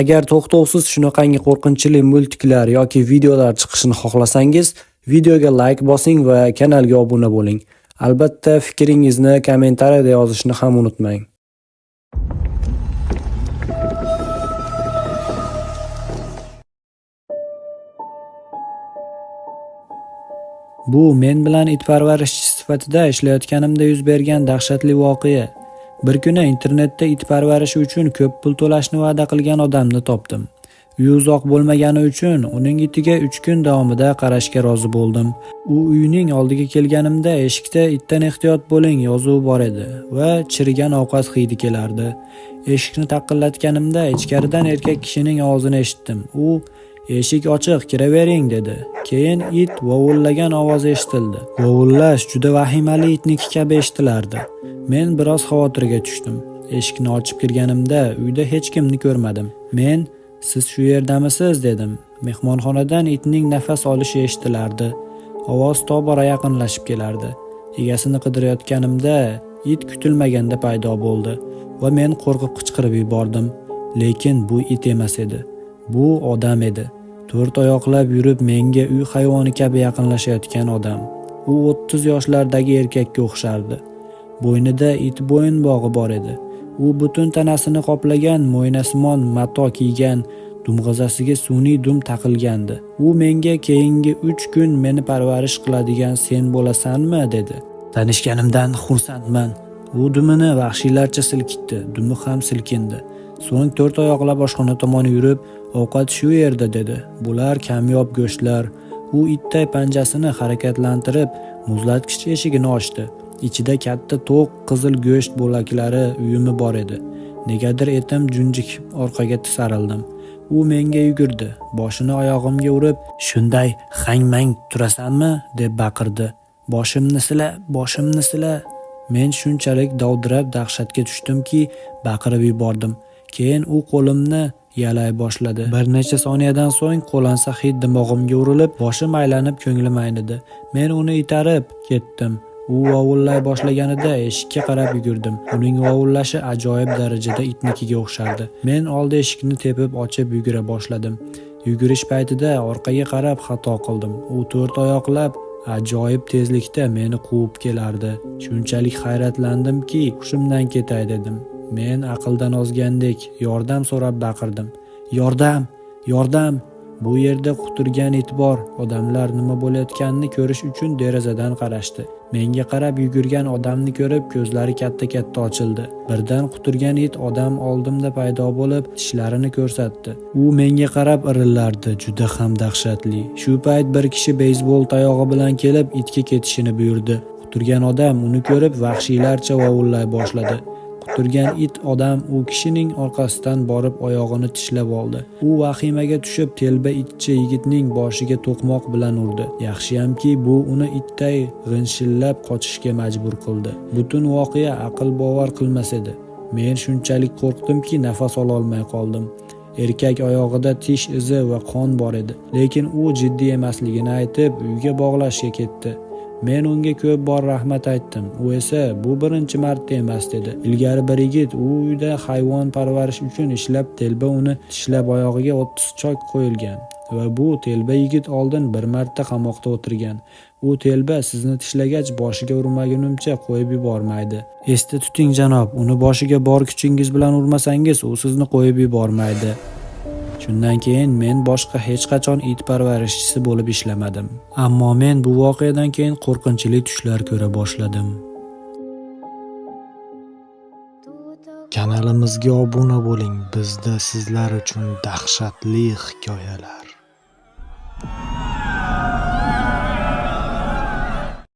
Agar to'xtovsiz shunaqangi qo'rqinchli multiklar yoki videolar chiqishini xohlasangiz, videoga like bosing va kanalga obuna bo'ling. Albatta, fikringizni kommentariyada yozishni ham unutmang. Bu men bilan it parvarishchi sifatida ishlayotganimda yuz bergan dahshatli voqea. Bir kuni internetda it parvarishi uchun ko'p pul to'lashni va'da qilgan odamni topdim. Uyi uzoq bo'lmagani uchun uning itiga 3 kun davomida qarashga rozi bo'ldim. U uyning oldiga kelganimda eshikda "Itdan ehtiyot bo'ling" yozuvi bor edi va chirigan ovqat hidi kelardi. Eshikni taqillatganimda ichkaridan erkak kishining ovozini eshitdim. U "Eshik ochiq, kiravering" dedi. Keyin it vovullagan ovoz eshitildi. Vovullash juda vahimali itniki kabi eshitilardi. Men biroz xavotirga tushdim. Eshikni ochib kirganimda uyda hech kimni ko'rmadim. Men "Siz shu yerdamisiz?" dedim. Mehmonxonadan itning nafas olishi eshitilardi. Ovoz tobora yaqinlashib kelardi. Egasini qidirayotganimda it kutilmaganda paydo bo'ldi va men qo'rqib qichqirib yubordim. Lekin bu it emas edi. Bu odam edi. To'rt oyoqlab yurib menga uy hayvoni kabi yaqinlashayotgan odam. U 30 yoshlardagi erkakka o'xshardi. Bo'ynida it bo'yinbog'i bor edi. U butun tanasini qoplagan mo'ynasimon mato kiygan, dumg'azasiga sun'iy dum taqilgandi. U menga "Keyingi 3 kun meni parvarish qiladigan sen bo'lasanmi?" dedi. Tanishganimdan xursandman. U dumini vahshiylarcha silkitdi, dumi ham silkindi. So'ng to'rt oyoqlab oshxona tomon yurib, "Ovqat shu yerda" dedi. Bular kamyob go'shtlar. U itday panjasini harakatlantirib, muzlatgich eshigini ochdi. Ichida katta to'q qizil go'sht bo'laklari uyumi bor edi. Negadir etim junjikib orqaga tisarildim. U menga yugurdi. Boshini oyog'imga urib, "Shunday hang-mang turasanmi?" deb baqirdi. "Boshimni sila, boshimni sila." Men shunchalik dovdirab dahshatga tushdimki, baqirib yubordim. Keyin u qo'limni yalay boshladi. Bir necha soniyadan so'ng qo'lansa hid dimog'imga urilib, boshim aylanib ko'nglim aynidi. Men uni itarib ketdim. U vovullay boshlaganida eshikka qarab yugurdim. Uning vovullashi ajoyib darajada itnikiga o'xshardi. Men oldi eshikni tepib ochib yugura boshladim. Yugurish paytida orqaga qarab xato qildim. U to'rt oyoqlab ajoyib tezlikda meni quvib kelardi. Shunchalik hayratlandimki, hushimdan ketay dedim. Men aqldan ozgandek yordam so'rab baqirdim. "Yordam! Yordam! Bu yerda quturgan it bor." Odamlar nima bo'layotganini ko'rish uchun derazadan qarashdi. Menga qarab yugurgan odamni ko'rib ko'zlari katta-katta ochildi. Birdan quturgan it odam oldimda paydo bo'lib, tishlarini ko'rsatdi. U menga qarab irillardi, juda ham dahshatli. Shu payt bir kishi beysbol tayog'i bilan kelib itga ketishini buyurdi. Quturgan odam uni ko'rib vahshiylarcha vovullay boshladi. Quturgan it odam u kishining orqasidan borib oyog'ini tishlab oldi. U vahimaga tushib telba itchi yigitning boshiga to'qmoq bilan urdi. Yaxshiyamki, bu uni itday g'inshillab qochishga majbur qildi. Butun voqea aql bovar qilmas edi. Men shunchalik qo'rqdimki, nafas ololmay qoldim. Erkak oyog'ida tish izi va qon bor edi, lekin u jiddiy emasligini aytib, uyga bog'lashga ketdi. Men unga ko'p bor rahmat aytdim. U esa "Bu birinchi marta emas" dedi. Ilgari bir yigit u uyda hayvon parvarish uchun ishlab, telba uni tishlab oyog'iga 30 chok qo'yilgan va bu telba yigit oldin bir marta qamoqda o'tirgan. U telba sizni tishlagach boshiga urmagunimcha qo'yib yubormaydi. Esda tuting janob, uni boshiga bor kuchingiz bilan urmasangiz, u sizni qo'yib yubormaydi. Shundan keyin men boshqa hech qachon it parvarishchisi bo'lib ishlamadim. Ammo men bu voqeadan keyin qo'rqinchli tushlar ko'ra boshladim. Kanalimizga obuna bo'ling. Bizda sizlar uchun dahshatli hikoyalar.